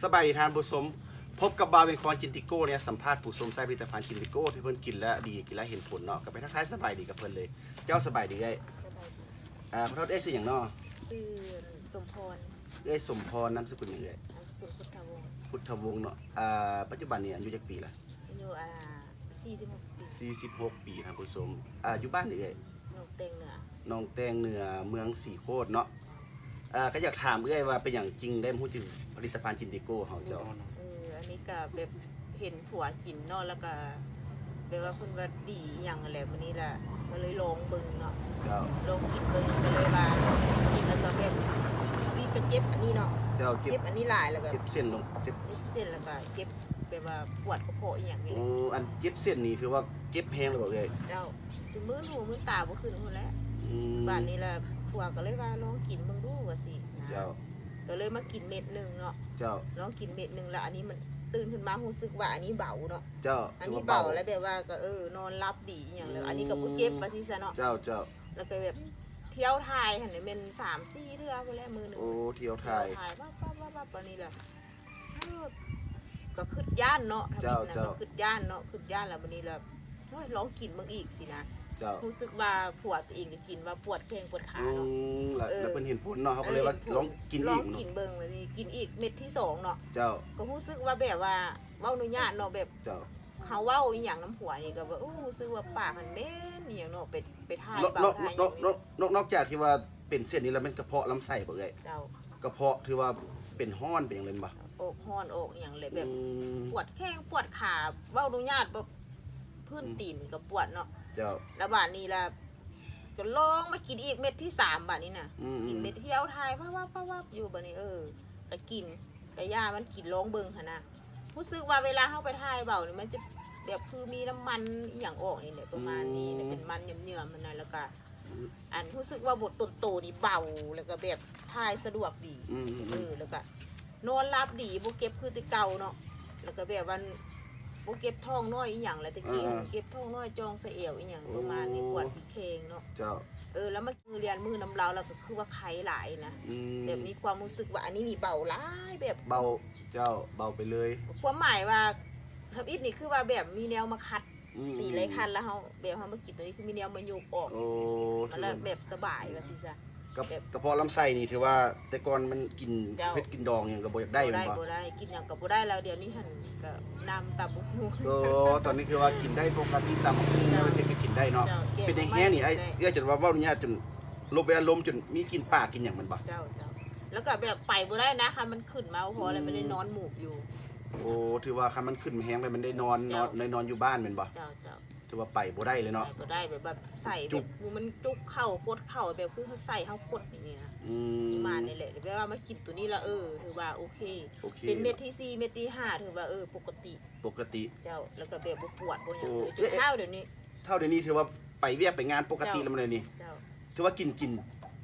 ສະບາຍດີທ່ານຜູ້ຊົມ, ພົບກັບບ່າວເປັນຄອນ ກິນຕິໂກ້ ເນຍ ສຳພາດຜູ້ຊົມໃຊ້ຜະລິດຕະພັນກິນຕິໂກ້ ທີ່ເພິ່ນກິນແລ້ວດີ ກິນແລ້ວເຫັນຜົນເນາະ. ກໍໄປທັກທາຍສະບາຍດີກັບເພິ່ນເລີຍ. ເຈົ້າ ສະບາຍດີເອື້ອຍ. ສະບາຍດີ. ອ່າ ຂໍໂທດ ເອື້ອຍຊື່ຫຍັງເນາະ? ຊື່ສົມພອນ. ເອື້ອຍສົມພອນ ນາມສະກຸນຫຍັງເອື້ອຍ? ນາມສະກຸນພຸດທະວົງ. ພຸດທະວົງເນາະ. ອ່າ ປັດຈຸບັນນີ້ອາຍຸຈັກປີລະ? ອາຍຸ ອ່າ ສີ່ສິບຫົກປີ. ສີ່ສິບຫົກປີ ທ່ານຜູ້ຊົມ. ອ່າ ຢູ່ບ້ານໃດເອື້ອຍ? ໜອງແຕງເໜືອ. ໜອງແຕງເໜືອ ເມືອງສີໂຄດເນາະ. ເອີ ກໍຢາກຖາມເອື້ອຍວ່າເປັນຫຍັງຈຶ່ງໄດ້ມາຮູ້ຈັກຜະລິດຕະພັນກິນຕິໂກ້ເຮົາເຈົ້າ? ເອີ ອັນນີ້ກໍແບບເຫັນຜົວກິນເນາະ ແລ້ວກໍແບບວ່າເພິ່ນວ່າດີອີ່ຫຍັງຫັ້ນແຫຼະ, ມື້ນີ້ລະກໍເລີຍລອງເບິ່ງເນາະ. ເຈົ້າ. ລອງກິນເບິ່ງ ກໍເລີຍວ່າກິນແລ້ວກໍແບບທຳອິດກໍເຈັບອັນນີ້ເນາະ. ເຈົ້າ. ເຈັບ ເຈັບອັນນີ້ຫຼາຍ ແລ້ວກໍເຈັບເສັ້ນເນາະ. ເຈັບ ເຈັບເສັ້ນ ແລ້ວກໍເຈັບ ແບບວ່າປວດກະເພາະອີ່ຫຍັງນີ້ແຫຼະ. ໂອ້ ອັນເຈັບເສັ້ນນີ້ຖືວ່າເຈັບແຮງແລ້ວບໍ່ເອື້ອຍ? ເຈົ້າ. ຈົນມືນຫູມືນຕາບໍ່ຂຶ້ນພຸ້ນແຫຼະ. ອືມ. ບາດນີ້ລະຜົວກໍເລີຍວ່າລອງກິນເບິ່ງດູວ່າຊີ້ນະ. ເຈົ້າ. ກໍເລີຍມາກິນເມັດໜຶ່ງເນາະ. ເຈົ້າ. ລອງກິນເມັດໜຶ່ງ ແລ້ວອັນນີ້ມັນຕື່ນຂຶ້ນມາຮູ້ສຶກວ່າອັນນີ້ເບົາເນາະ. ເຈົ້າ. ອັນນີ້ເບົາ ແລ້ວແບບວ່າກໍ ເອີ ນອນຫຼັບດີອີ່ຫຍັງ ແລ້ວອັນນີ້ກໍບໍ່ເຈັບວ່າຊີ້ຊະເນາະ. ເຈົ້າ ເຈົ້າ. ແລ້ວກໍແບບທຽວຖ່າຍຫັ້ນແຫຼະ ແມ່ນສາມສີ່ເທື່ອພຸ້ນແຫຼະມື້ໜຶ່ງ. ໂອ້ ທຽວຖ່າຍ ທຽວຖ່າຍ ປັບໆໆໆ ບາດນີ້ລະ ກໍຄຶດຢ້ານເນາະ. ທຳອິດນະ ເຈົ້າ ກໍຄຶດຢ້ານເນາະ ຄຶດຢ້ານ ແລ້ວບາດນີ້ລະ ໂອ້ຍ ລອງກິນເບິ່ງອີກຊີ້ນະ. ເຈົ້າ. ຮູ້ສຶກວ່າຜົວຕົວເອງກໍກິນວ່າປວດແຂ້ງປວດຂາເນາະ. ອືມ. ແລ້ວ ເອີ ແລ້ວເພິ່ນເຫັນຜົນເນາະ ເຮົາກໍເລີຍວ່າ ເອີ ເຫັນຜົນ ລອງກິນອີກເນາະ. ລອງກິນເບິ່ງ ບາດນີ້ກິນອີກເມັດທີສອງເນາະ. ເຈົ້າ. ກໍຮູ້ສຶກວ່າແບບວ່າ ເວົ້າອະນຸຍາດເນາະ ແບບ ເຈົ້າ ເຮົາເວົ້າອີ່ຫຍັງນຳຜົວນີ້ກໍແບບ ໂອ້ ຮູ້ສຶກວ່າປາກຫັ້ນເໝັນອີ່ຫຍັງເນາະ ໄປ ໄປຖ່າຍ ເບົາຖ່າຍ ນອກ ນອກ ນອກຈາກທີ່ວ່າເປັນເສັ້ນນີ້ແລ້ວ ແມ່ນກະເພາະລຳໄສ້ບໍ່ເອື້ອຍ? ເຈົ້າ. ກະເພາະຖືວ່າເປັນຮ້ອນເປັນຫຍັງເລີຍແມ່ນບໍ່? ອອກຮ້ອນອອກຫຍັງແຫຼະ ແບບ ອືມ ປວດແຂ້ງປວດຂາ ເວົ້າອະນຸຍາດແບບພື້ນ ອືມ ຕີນກໍປວດເນາະ. ເຈົ້າ. ແລ້ວບາດນີ້ລະກໍລອງມາກິນອີກເມັດທີສາມບາດນີ້ນະ. ອືມໆ. ກິນເມັດທຽວຖ່າຍພະວັບໆຢູ່ ບາດນີ້ ເອີ ກໍກິນ ກໍຢ່າມັນກິນລອງເບິ່ງຫັ້ນນະ. ຮູ້ສຶກວ່າເວລາເຮົາໄປຖ່າຍເບົານີ້ ມັນຈະແບບຄືມີນ້ຳມັນອີ່ຫຍັງອອກນີ້ແຫຼະ ປະມານນີ້ແຫຼະ. ອືມ. ເປັນມັນເຫື່ອມໆຫັ້ນນະ ແລ້ວກະ ອືມ ອັນ ຮູ້ສຶກວ່າບົດຕົ້ນໂຕນີ້ເບົາ ແລ້ວກະແບບຖ່າຍສະດວກດີ. ອືມໆໆ. ເອີ ແລ້ວກະນອນຫຼັບດີ ບໍ່ເຈັບຄືແຕ່ເກົ່າເນາະ. ແລ້ວກະແບບວ່າບໍ່ເຈັບທ້ອງນ້ອຍອີ່ຫຍັງແຫຼະ ແຕ່ກີ້ ເອີ ເຈັບທ້ອງນ້ອຍ ຈ່ອງສະແອວອີ່ຫຍັງ ໂອ້ ປະມານນີ້ ປວດທີ່ແຂ້ງເນາະ. ເຈົ້າ. ເອີ ແລ້ວມາ ມື້ລຽນມື້ນຳລາວ ແລ້ວກໍຄືວ່າໄຄຫຼາຍນະ. ອືມ. ແບບມີຄວາມຮູ້ສຶກວ່າອັນນີ້ນີ້ເບົາຫຼາຍ ແບບ ເບົາ. ເຈົ້າ. ເບົາໄປເລີຍ ຄວາມໝາຍວ່າທຳອິດນີ້ຄືວ່າແບບມີແນວມາຂັດ. ອືມໆ. ຕີໄລ່ຂັດ ແລ້ວເຮົາ ແບບເຮົາມາກິນໂຕນີ້ຄືມີແນວມາຍົກອອກ. ໂອ້ ມັນລະ ຖືວ່າແບບສະບາຍວ່າຊີ້ຊະ. ກະ ແບບ ກະເພາະລຳໄສ້ນີ້ຖືວ່າແຕ່ກ່ອນມັນກິນ ເຈົ້າ ເຜັດກິນດອງຫຍັງກໍບໍ່ຢາກໄດ້ ບໍ່ໄດ້ ແມ່ນບໍ່? ບໍ່ໄດ້ ກິນຫຍັງກໍບໍ່ໄດ້ ແລ້ວດຽວນີ້ຫັ້ນ ກໍນ້ຳຕຳບັກຫຸ່ງ. ໂອ້ ຕອນນີ້ຄືວ່າກິນໄດ້ປົກກະຕິ ຕຳບັກຫຸ່ງ ເຈົ້າ ເຮັດກໍກິນໄດ້ເນາະ. ເຈົ້າ. ເປັນແຮງໆນີ້ ເຈົ້າ ອ້າຍ ເອື້ອຍຈົນວ່າເວົ້າອະນຸຍາດ ຈົນລົບເວລາລົມ ຈົນມີກິ່ນປາກິ່ນຫຍັງແມ່ນບໍ່? ເຈົ້າ ເຈົ້າ. ແລ້ວກໍແບບໄປບໍ່ໄດ້ນະ ຄັນມັນຂຶ້ນມາ ເພາະວ່າ ອືມ ມັນໄດ້ນອນໝູບຢູ່. ໂອ້ ຖືວ່າຄັນມັນຂຶ້ນແຮງແລ້ວ ມັນໄດ້ນອນ ເຈົ້າ ນອນ ໄດ້ນອນຢູ່ບ້ານແມ່ນບໍ່? ເຈົ້າ ເຈົ້າ. ຖືວ່າໄປບໍ່ໄດ້ເລີຍເນາະ. ໄປບໍ່ໄດ້ ແບບວ່າໃສ່ ຈຸກ ແບບ ມັນຈຸກເຂົ້າ ຄົດເຂົ້າ ແບບຄືເຮົາໃສ່ເຮົາຄົດນີ້ນະ. ອືມ. ປະມານນີ້ແຫຼະ ແບບວ່າມາກິນໂຕນີ້ລະ ເອີ ຖືວ່າໂອເຄ ໂອເຄ ເປັນເມັດທີສີ່ ເມັດທີຫ້າ ຖືວ່າ ເອີ ປົກກະຕິ ປົກກະຕິ. ເຈົ້າ. ແລ້ວກໍແບບບໍ່ປວດບໍ່ຫຍັງເລີຍ. ໂອ້ ຈົນເທົ່າດຽວນີ້ ເທົ່າດຽວນີ້ຖືວ່າໄປວຽກໄປງານປົກກະຕິ ເຈົ້າ ແລ້ວມື້ນີ້. ເຈົ້າ. ຖືວ່າກິນ ກິນ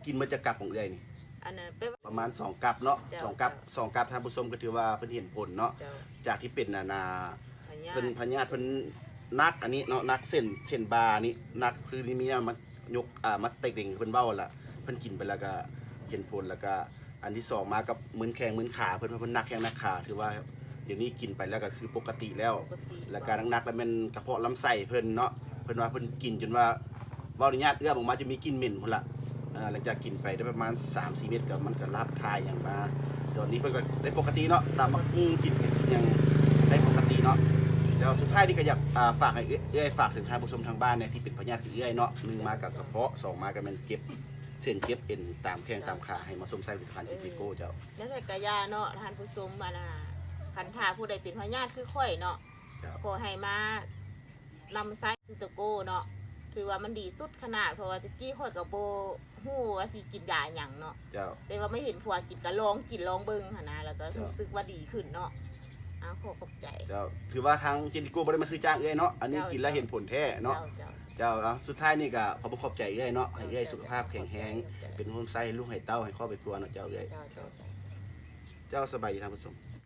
ກິນໝົດຈັກກັບຂອງເອື້ອຍນີ້? ອັນນັ້ນ ປະມານສອງກັບເນາະ. ເຈົ້າ ສອງກັບ ເຈົ້າ ສອງກັບ ທ່ານຜູ້ຊົມກໍຖືວ່າເພິ່ນເຫັນຜົນເນາະ. ເຈົ້າ. ຈາກທີ່ເປັນ ອັນນ່າ ພະຍາດ ເພິ່ນ ພະຍາດເພິ່ນໜັກອັນນີ້ເນາະ ໜັກເສັ້ນ ເສັ້ນບ່ານີ້ ໜັກ ຄືມີແນວມາຍົກ ອ່າ ມາເຕັງ ເພິ່ນເວົ້າລະ ເພິ່ນກິນໄປແລ້ວກໍເຫັນຜົນ ແລ້ວກໍອັນທີສອງມາກໍມຶນແຂ້ງມຶນຂາ ເພິ່ນວ່າເພິ່ນໜັກແຂ້ງໜັກຂາ ຖືວ່າດຽວນີ້ກິນໄປແລ້ວກໍຄືປົກກະຕິແລ້ວ. ປົກກະຕິ. ແລ້ວກໍໜັກໆ ແລ້ວແມ່ນກະເພາະລຳໄສ້ເພິ່ນເນາະ ເພິ່ນວ່າເພິ່ນກິນຈົນວ່າ ເວົ້າອະນຸຍາດເອື້ອມອອກມາຈະມີກິ່ນເໝັນພຸ້ນລະ. ເອີ ຫຼັງຈາກກິນໄປໄດ້ປະມານສາມສີ່ເມັດ ກໍມັນກໍລາບຖ່າຍຫຍັງມາ ຕອນນີ້ເພິ່ນກໍໄດ້ປົກກະຕິເນາະ ຕຳບັກຫຸ່ງ ກິນເຜັດກິນຫຍັງໄດ້ປົກກະຕິເນາະ. ແລ້ວສຸດທ້າຍນີ້ກໍຢາກ ອ່າ ຝາກໃຫ້ເອື້ອຍ ເອື້ອຍຝາກເຖິງທ່ານຜູ້ຊົມທາງບ້ານແດ່ ທີ່ເປັນພະຍາດຄືເອື້ອຍເນາະ ໜຶ່ງມາກໍກະເພາະ ສອງມາກໍແມ່ນເຈັບເສັ້ນເຈັບເອັນຕາມແຂ້ງຕາມຂາ ໃຫ້ມາຊົມໃຊ້ຜະລິດຕະພັນ ເອີ ຈິດຕິໂກ້ເຈົ້າ. ແນວໃດກໍຢ່າເນາະ ທ່ານຜູ້ຊົມ ອັນນ່າ ຄັນຖ້າຜູ້ໃດເປັນພະຍາດຄືຂ້ອຍເນາະ ເຈົ້າ ຂໍໃຫ້ມາ ນຳໃຊ້ຊິໂຕໂກເນາະ ຖືວ່າມັນດີສຸດຂະໜາດ ເພາະວ່າແຕ່ກີ້ຂ້ອຍກໍບໍ່ຮູ້ວ່າຊິກິນຢາຫຍັງເນາະ. ເຈົ້າ. ແຕ່ວ່າມາເຫັນຜົວກິນ ກໍລອງກິນລອງເບິ່ງຫັ້ນນະ ແລ້ວກໍ ເຈົ້າ ຮູ້ສຶກວ່າດີຂຶ້ນເນາະ. ອ້າວ ຂໍຂອບໃຈ. ເຈົ້າ. ຖືວ່າທາງຈິດຕິໂກບໍ່ໄດ້ມາຊື້ຈ້າງເອື້ອຍເນາະ ອັນນີ້ ເຈົ້າ ກິນແລ້ວເຫັນຜົນແທ້ເນາະ. ເຈົ້າ ເຈົ້າ. ເຈົ້າ. ເອົາ ສຸດທ້າຍນີ້ກໍຂໍຂອບໃຈເອື້ອຍເນາະ ໃຫ້ເອື້ອຍສຸຂະພາບແຂງແຮງ ເປັນໂຮມໄຊໃຫ້ລູກໃຫ້ເຕົ້າ ໃຫ້ຄອບໃຫ້ຄົວເນາະ ເຈົ້າເອື້ອຍ. ເຈົ້າ ເຈົ້າ ເຈົ້າ. ເຈົ້າ ສະບາຍດີທ່ານຜູ້ຊົມ.